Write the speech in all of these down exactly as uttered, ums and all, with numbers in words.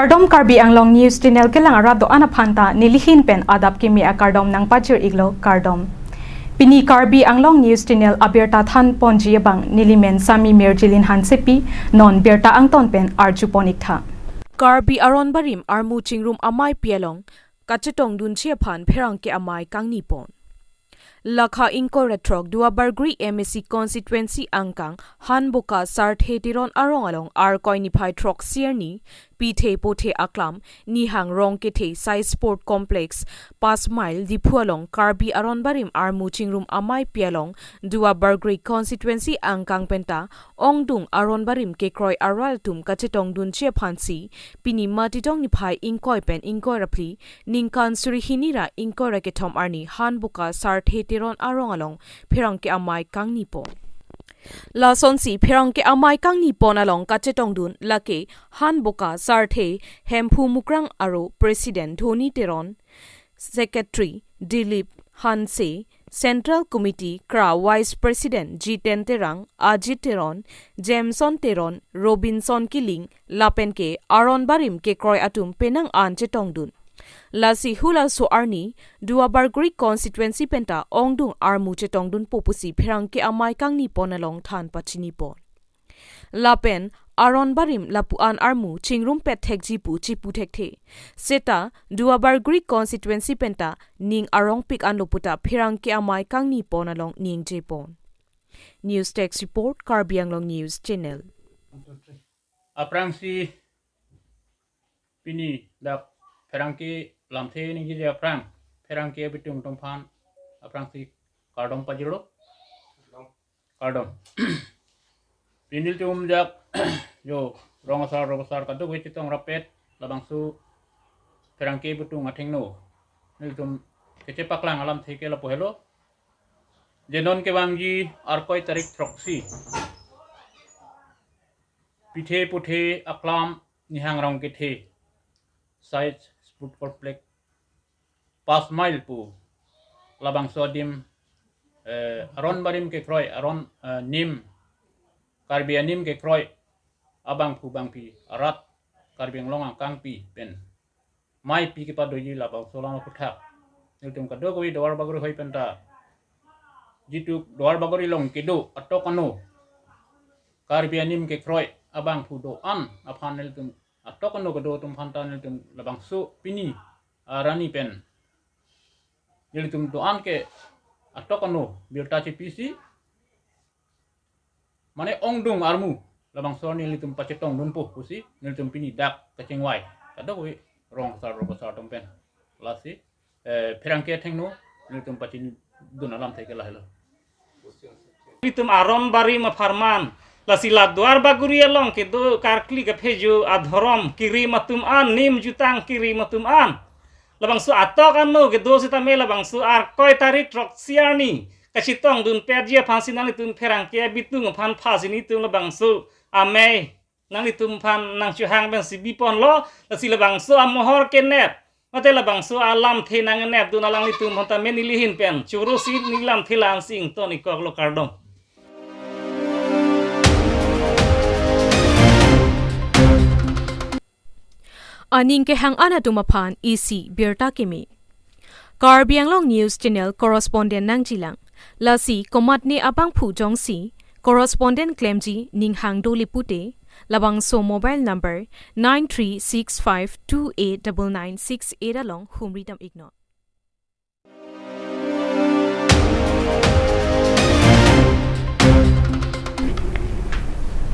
Kardom, Karbi Anglong News Channel kelang arat do-an aphanta nelihin pen adap kimi akardom nangpajir iklo, kardom. Pini Karbi Anglong News Channel abirta thanponji abang nelimen Sami Mirjilin Hansepi, non birta angton pen arjupon iktha. Karbi Aron Barim armu chingrum ameipi along kachetongdunji aphan pherangke amei kangnipon. Lakha ingkoi ra throk Duarbagori M A C constituency angkang Hanboka Sarthe Teron arong along Arkoi niphai throksi arni pithe puthe aklam Nihang Rongkethe Sai Sport Complex, Pas Mile, Diphu along Karbi Aron Barim armu chingrum ameipi along Duarbagori constituency angkang penta ongdung aron barim kekroi arat atum kachetongdunji aphansi pini Matidong niphai ingkoi pen ingkoi ra phli, ningkan suri hini ra ingkoi ra kethom arni Hanboka Sarthe Teron arong along pherangke amei kangnipon. Lasonsi pherangke amei kangnipon along kachetongdun lake Hanboka Sarthe Hemphu Mukrang aro President Dhoni Teron, Secretary Dilip Hanse, Central Committee kra Vice President Jiten Terang, Ajit Teron, Jameson Teron, Robinson Killing, lapen ke aron barim kekroi atum penang an chetongdun. Lasi hulaso arni Duarbagori constituency penta ongdung armu chetongdunpo pusi pherangke amei kangnipon along than pachinipon. Lapen aron barim lapu-an armu chingrumpet thekji pu chipu thekthe. Seta Duarbagori constituency penta ning arongpik anlo puta pherangke amei kangnipon along ningjepon. News Desk Report, Karbi Anglong News Channel. Aphrangsi pini dak pherangke lamthe ningjeji aphrang, pherangke abitung atum aphan aphrangsi kardom pajirlo. Kardom. Pini nelitum jak jo rong asar, rong asar kadokave chetong rapet labangso pherangke abitung athengno nelitum kechepaklang alamthe ke lapu helo. Je non kevangji Arkoi tarik throksi pithe puthe aklam Nihang Rongkethe Sai Sport Complex, Pas Mile pu labangso adim, eh, aron barim kekroi, aron, eh, nim, Karbi anim kekroi abangphu bangphi arat Karbi Anglong angkangpi pen meipi kepadoji labangso alam aphuthak nelitum kadokave Duarbagori hoi penta, jitu Duarbagori along kedo atok ano Karbi anim kekroi abangphu do-an aphan nelitum atok ano kedo atum aphanta nelitum labangso pini arni pen nelitum do-an ke atok ano birta chepisi, mane ongdung armu labangso arni nelitum pachetongdunpo pusi nelitum pini dak kachingvai kadokave rong asar, rong asar atum pen. Lasi, eh, pherangke athengno nelitum pachinidun alamthe ke lahelo. Nelitum aron barim apharman, lasi la Duarbagori along kedo karkli kaphejo adhorom kirim atum an, nim jutang kirim atum an, labangso atok ano kedo sitame labangso Arkoi tarik throksi arni kachetongdunpetji aphansi nanglitum pherangke abitung aphan phasi nelitum labangso amei nanglitum aphan nangchohang pensi biponlo, lasi labangso amohor kenep mate labangso alamthe nangnepdun alanglitum aphanta me nelihin pen chorosi neli lamthe la-ansi ington ikkoklo, kardom. Aning kehang an atum aphan isi birta kimi. Karbi Anglong News Channel correspondent nangjilang. Lasi komatne abangphu jongsi correspondent klemji ning hang doli pute, labangso mobile number nine three six five two eight double nine six eight along humri dam iknon.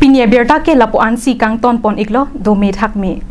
Pini abirta ke lapu-ansi kangtonpon iklo, dome thakme.